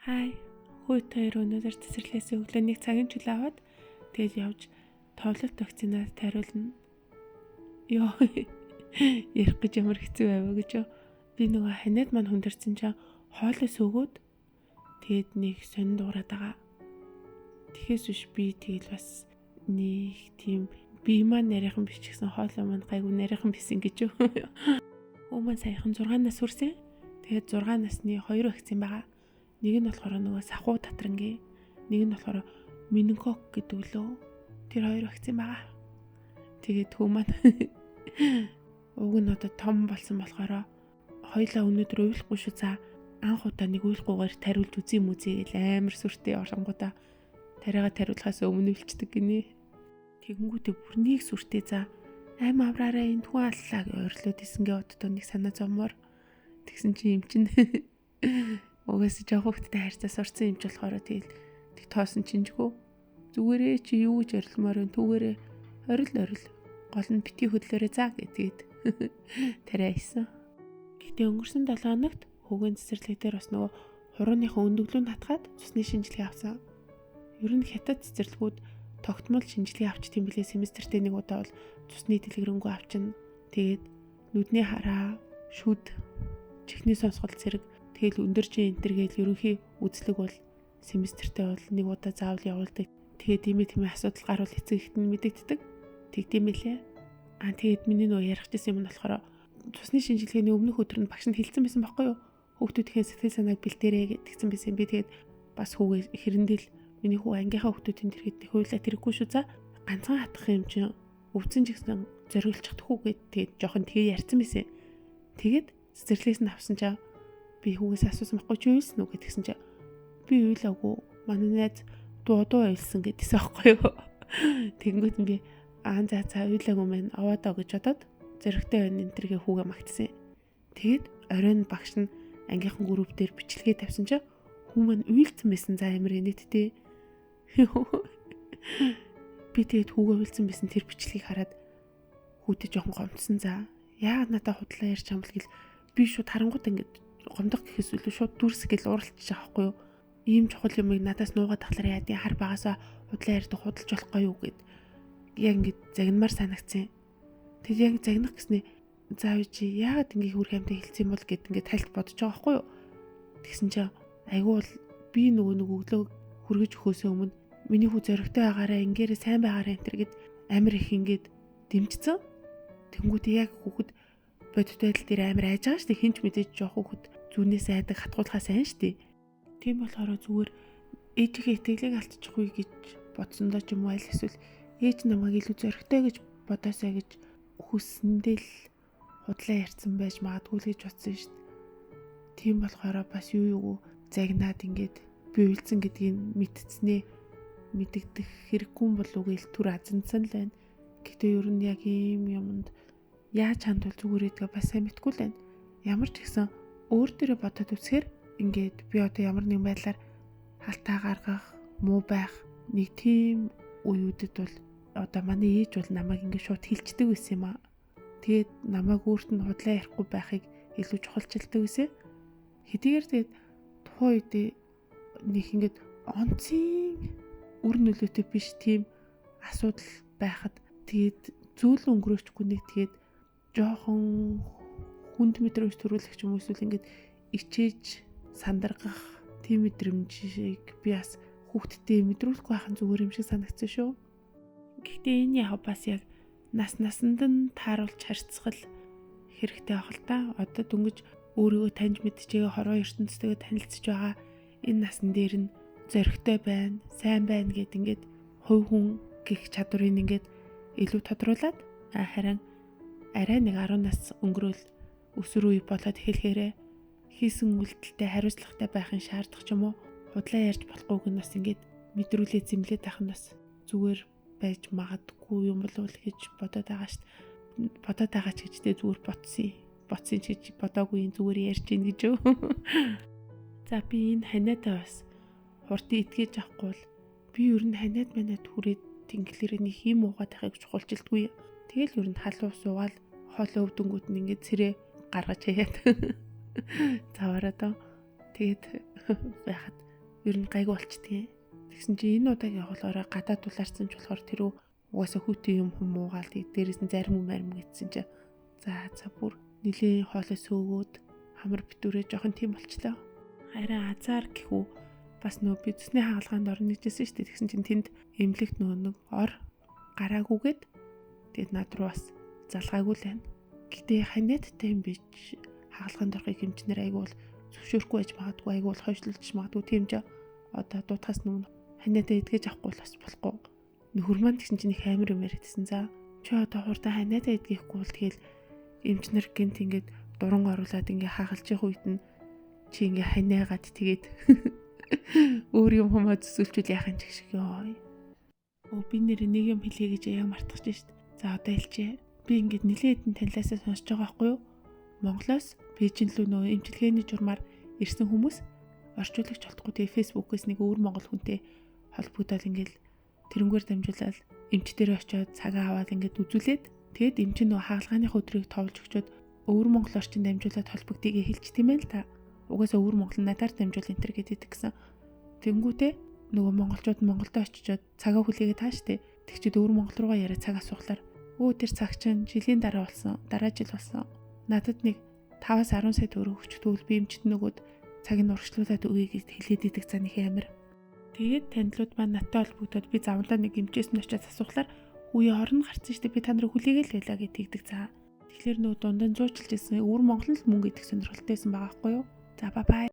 Хай, хүү хоёр өнөөдөр цэцэрлэгээс өглөө нэг цагийн чөлөө аваад тэгэл явж товлолт вакцинаас тариулна. Йоо, ярих гэж ямар хэцүү байв гэж. Би нөгөө ханиад маань хүндэрсэн чинь хоолой сөгөөд тэгээд нэг сонин дуурайд байгаа. Тэгэхээс биш би тэгэл бас нэг тийм би маань нарийнхан биш ч гэсэн хоолой маань гайгүй нарийнхан байсан гэж. Хүү маань саяхан 6 нас хүрсэн. Тэгээд 6 насны 2 вакцин байгаа. Нэг нь болохоор нөгөө сахуу татрангийн, нэг нь болохоор менингокок гэдэг лөө. Тэр 2 вакцин байгаа. Тэгээд хүү маань уг нь одоо том болсон болохоор хоёлаа өнөөдөр уйлахгүй шүү за анх удаа нэг уйлахгүйгээр тариулж үзье мүзье гэл амар сүртэй оронгуудаа тариагаа тариулахаас өмнө уйлчдаг гинэ. Тэгэнгүүтээ бүр нэг сүртэй за аим авраараа энэ хүн аллаа гэж ойрлоод исэнгээ оддоо нэг санаа зовмоор тэгсэн чинь юм чинь угаасаа жоох хөвгттэй харьцаа сурцсан юм ч болохоор тэгэл тэг тоосон чинжгүү зүгээрээ чи юу гэж орилмоор вэ түүгээрээ орил орил гол нь битгий хөдлөөрэй за гэдгээд тариа исэн. Гэхдээ өнгөрсөн 7 хоногт хүүгийн цэцэрлэг дээр бас нөгөө хурууныхаа өндөглөнд хатгаад цусны шинжилгээ авсан. Ер нь хятад цэцэрлэгүүд тогтмол шинжилгээ авчт юм билээ. Семестртээ нэг удаа бол цусны дэлгэрэнгүй авчна. Тэгээд нүдний хараа, шүд, чихний сонсгол зэрэг тэгэл өндөржин энэ төр гээл ерөнхий үзлэг бол семестртээ бол нэг удаа заавал явуулдаг. Тэгээд ийм тийм асуудал гарвал эцэг ихт нь мэдэгддэг. Тэгдэм билээ. Аа тэгээд миний нөгөө ярих гэсэн юм нь болохоор цусны шинжилгээний өмнөх өдөр нь багш нь хэлсэн байсан байхгүй юу? Хүүхдүүдийн сэтгэл санааг бэлдээрэй гэдгсэн байсан. Би тэгээд бас хүүгээ хэрэндэл миний хүү ангийнхаа хүүхдүүдийн тэрхэд хуйлаа тэрэггүй шүү за ганцхан хатах юм чинь өвцөн ч гэсэн зориулчих хүү гэд тэгээд жоохон тэгээ ярьсан байсан. Тэгээд цэцэрлэгээс нь авсан чинь би хүүгээс асуусан байхгүй чи уйлсан уу гэдгсэн чинь би уйлаагүй. Манай найз дуу уйлсан гэдсэн байхгүй юу? Тэгэнгүүт нь би аа за за уйлаагүй мэн аваад оо гэж бодоод зөрөгтэй байна энэ тэргээ хүүгээ магтсан. Тэгээд оройн багш нь ангийнхан групп дээр бичлэгээ тавьсан чинь хүн маань уйлцсан байсан за амар инээдтэй. Би тэгээд хүүгээ уйлцсан байсан тэр бичлэгийг хараад хүүтэй жоохон гомдсон за. Яагаад надад худлаа ярьж байгаа юм бол гэл би шууд харангуут ингээд гомдох гэхээс илүү шууд дүрс гэл уралдчих байхгүй юу? Ийм чухал юмыг надаас нуугаад тахлаар яа дий хар багасаа худлаа ярьдаг худалж болохгүй юу гэд яг ингээд загнамар санагдсан. Тэр яг загнах гэсний заа чи яагаад ингээ хөрх амьтаа хэлсэн юм бол гэд ингээд тайлт бодож байгаа байхгүй юу? Тэгсэн чинь айгүй бол би нөгөө нэг өглөө хүргэж өгөхөөсөө өмнө миний хүү зөрөгтэй байгаараа ингээрээ сайн байгаараа энэ төр гэд амар их ингээд дэмжсэн. Тэнгүүтээ яг хүүхэд бодит байдал дээр амар айж байгаа шүү дээ. Хинч мэдээж жоох хүүхэд зүүнээс айдаг хатгуулхаа сайн шүү дээ. Тийм болохоор зүгээр ээжийнхээ итгэлийг алдчихгүй гэж бодсондоо ч юм уу аль эсвэл ээж намайг илүү зөрөгтэй гэж бодоосай гэж хүссэндээ л худлаа ярьсан байж магадгүй л гэж бодсон шүү дээ. Тийм болохоор бас юу юугүй загнаад ингээд би уйлсан гэдгийг мэдцснээ мэдэгдэх хэрэггүй болов уу гэж түр азансан л байна. Гэхдээ ер нь яг ийм юмд яаж хандвал зүгээр гэдгээ бас сайн мэдгүй л байна. Ямар ч гэсэн өөр дөрөө бодоод үзэхээр ингээд би одоо ямар нэгэн байдлаар халтаа гаргах, муу байх нэг тийм үеүүдэд бол одоо манай ээж бол намайг ингээд шууд хилчдэг байсан юм аа. Тэгээд намайг өөрт нь худлаа ярихгүй байхыг илүү чухалчилдаг байсан. Хэдийгээр тэгээд тухайн үед нэг ингээд онцгийн үр нөлөөтэй биш тийм асуудал байхад тэгээд зөөлөн өнгөрөөчгүй нэг тэгээд жоохон хүнд мэдрэмж төрүүлэх ч юм уу эсвэл ингээд ичээж сандаргах тийм мэдрэмжийг би бас хүүхдтэй мэдрүүлэхгүй байх нь зүгээр юм шиг санагдсан шүү. Гэхдээ энэ яг бас яг нас насанд нь тааруулж харьцгал хэрэгтэй байх л та. Одоо дөнгөж өөрийгөө таньж мэдчихээ хорвоо ертөнцтэйгээ танилцж байгаа энэ насн дээр нь зоригтой байна, сайн байна гэд ингээд хувь хүн гих чадварыг ингээд илүү тодруулаад харин арай нэг 10 нас өнгөрөөл өсвөр үе болоод эхлэхээрээ хийсэн үйлдэлтэй хариуцлагатай байхын шаардах ч юм уу худлаа ярьж болохгүйг нь бас ингээд мэдрүүлээ зэмлээд байх нь бас зүгээр байж магадгүй юм болов уу гэж бодоод байгаа шүү дээ. Бодоод байгаа ч гэжтэй зүгээр ботсон. Ботсон ч гэж бодоогүй юм зүгээр ярьж гин гэж юу. За би энэ ханиадаа бас хурдан итгэж авахгүй бол би ер нь ханиад манад хүрээд тэнглэрээ нэг юм уугаад байхыг чухалчилдгүй. Тэгэл ер нь халуу суугаал хоолой өвдөнгүүд нь ингээд цэрээ гаргаж хаяад заваараа доо. Тэгээд байхад Ер нь гайгүй болчдгийг. Тэгсэн чинь энэ удаагийн болохоор гадаад дулаарсан ч болохоор тэр угаасаа хүүтэн юм хүмүүгаал дээрээс нь зарим марим гэсэн чинь за бүр нилийн хоолой сөөгөөд хамар битүүрээ жоохон тийм болчлоо. Харин азар гэхүү бас нөө би зүсний хагалгаанд орно гэжсэн шүү дээ. Тэгсэн чинь тэнд эмнэлэгт нөө нэг ор гараагүйгээд тэгээд над руу бас залгаагүй л байна. Гэтэ ханиадтай юм биш хагалгаанд орохыг эмчнэр айгүй бол зөвшөөрөхгүй байж магадгүй, айгүй бол хойшлуулж магадгүй тийм ч одоо дуудахаас өмнө ханиадаа эдгэж авахгүй бол бас болохгүй. Нөхөр маань тэгсэн чинь их амар юм яриадсэн. За чи одоо хурдан ханиадаа эдгэхгүй бол тэгэл эмчнэр гинт ингээд дуран оруулаад ингээ хагалж явах үед нь чи ингээ ханиагаад тэгээд өөр юм хумаа зүсүүлчүүл яах юм ч гэх шиг ёо. Өө би нэр нэг юм хэлье гэж яа мартах чинь шүү дээ. За одоо хэлчихье. Би ингээд нилээн хэдэн танилаасаа сонсож байгаа байхгүй юу? Монголоос Бээжин лүү нөө эмчилгээний журмаар ирсэн хүмүүс орчуулагч олдохгүй. Тэгээ фэйсбүүкээс нэг өвөр монгол хүнтэй холбогдоод ингээд тэрнгээр дамжуулаад эмч дээр очиод цагаа аваад ингээд үзүүлээд тэгээд эмч нөө хагалгааных өдрийг товлж өгчөөд өвөр монгол орчин дамжуулаад холбогдъё хэлчихсэн юм байна л та. Угаасаа өвөр монгол надаар дамжуул энэ төр гэдэг гэсэн. Тэнгүүтээ нөгөө монголчууд Монголдо очичоод цагаа хүлээгээ тааш тээ. Тэгчээд өвөр монгол руугаа яриа цаг асуухлаар өө тэр цаг чинь жилийн дараа болсон. Дараа жил болсон. Надад нэг 5-аас 10 сая төгрөг өгч тэгвэл би эмчт нөгөөд цаг нь урагшлуулад өгье гэж хэлээд идэг за нэг амар. Тэгээд танилуд маань надтай холбогдоод би завандаа нэг эмчээс нь очиад асуухлаар үе орон гарцсан шүү дээ. Би та нарыг хүлээгээл байлаа гэж тэгдэг за. Тэгэхээр нөгөө дундаа зуучлж ирсэн өвөр монгол л мөнгө идэх сонирхолтой байсан байгаа байхгүй юу? За бай бай.